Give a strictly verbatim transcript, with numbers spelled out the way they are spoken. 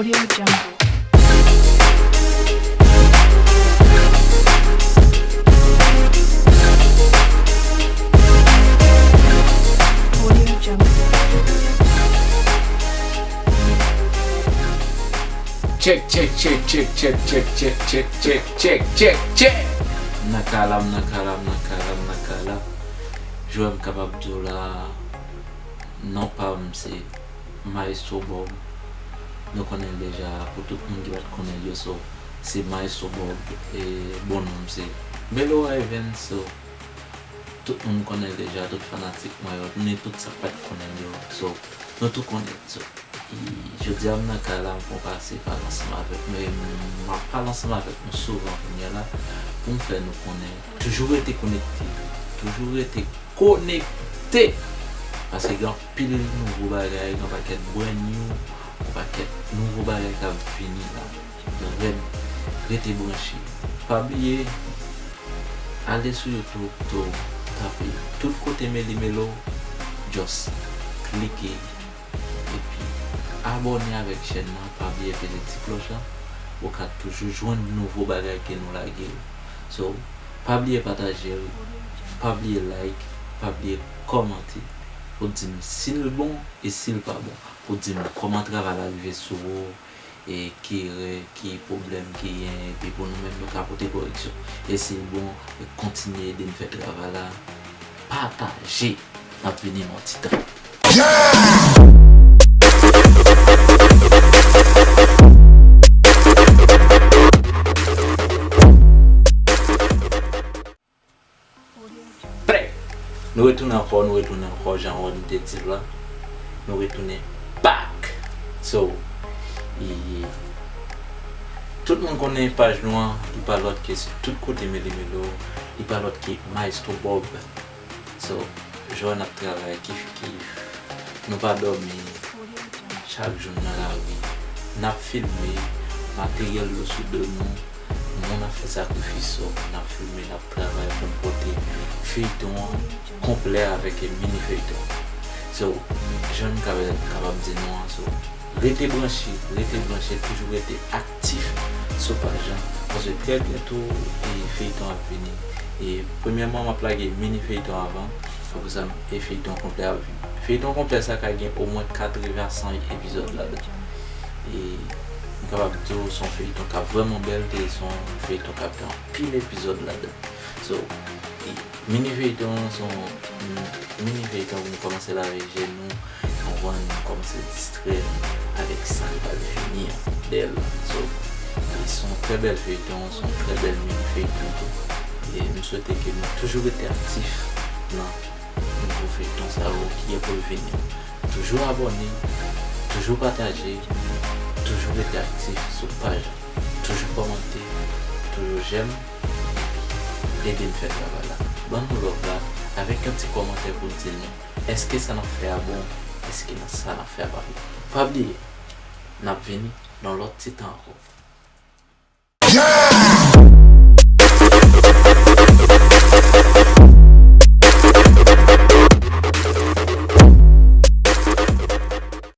Audio Jungle. Audio Jungle. Check, check, check, check, check, check, check, check, check, check, check, check. Nan kay la, m nan kay la, m nan kay la, m nan kay la. Jan m kapab di w la, non pa m se Maestro Bob. Nou konnen l deja, pou tout moun ki pa t konnen l yo, so, se Maestro Bob, e bon non m se Melo Evans, so, tout moun konnen l deja, tout fanatik mwen yo, ni tout sa k pa t konnen l yo, so, nou tou konnen l, so. E jodi a m nan kay la, m pran pase pale ansanm avèk nou, e m ap pale ansanm avèk nou souvan kounye a la, pou m fè nou konnen, toujou rete konekte, toujou rete konekte, paske gen anpil nouvo bagay, gen pakèt brand new, gen pakèt nouvo bagay k ap vini la. Rèd, rete branche. Pa bliye, ale sou YouTube tou, tape tout kote Meli Melo, just klike, epi abòne avèk chèn nan, pa bliye peze ti klòch la, ou ka toujou jwenn nouvo bagay ke nou lage yo. So, pa bliye pataje l, pa bliye like, pa bliye kòmante, pou di m si l bon e si l pa bon, pou di m kòman travay la rive sou ou, e ki erè, ki pwoblèm ki gen, epi pou nou menm nou ka pote koreksyon. E si l bon, e kontinye ede n fè travay la, pataje. N ap vini nan yon ti tan. Prè! Nou retounen ankò, nou retounen ankò, jan Ron te di l la. Nou retounen back! So, e, tout moun konnen paj nou an, li pa lòt ke se tout kote Meli Melo, li pa lòt ke Maestro Bob. So, jodi a n ap travay kif kif, nou pa dòmi, chak jou n nan lari, n ap filme, materyèl yo sou do nou, moun ap fè sakrifis, so, n ap filme, n ap travay pou n pote feyton an konplè avèk mini feyton. So, jan m ka kapab di nou an, so, rete branche, rete branche, toujou rete aktif sou paj lan, paske trè byento, e, feyton ap vini. E, premyèman, m ap lage mini feyton avan, apre sa, e, feyton konplè ap vini. Feyton konplè sa ka gen omwen katreven a san epizòd ladan. E, m kapab di w, se yon feyton k ap vrèman bèl, e se yon feyton k ap gen anpil epizòd ladan. So, e, mini feyton an, se yon mini feyton pou nou kòmanse lave je nou, konprann, nou kòmanse distrè n avèk sa k pral vini an dèyè l la. So, e se yon trè bèl feyton, se yon trè bèl mini feyton tou. E m swete ke nou toujou rete aktif nan nouvo feyton sa yo ki gen pou l vini. Toujou abòne, toujou pataje, toujou rete aktif sou paj la. Toujou kòmante, toujou j'aime, epi ede n fè travay la. Ban nou love la avèk yon ti kòmantè pou di nou èske sa n ap fè a bon, èske nan sa n ap fè a pa bon. Pa bliye, n ap vini nan lòt ti tan ankò.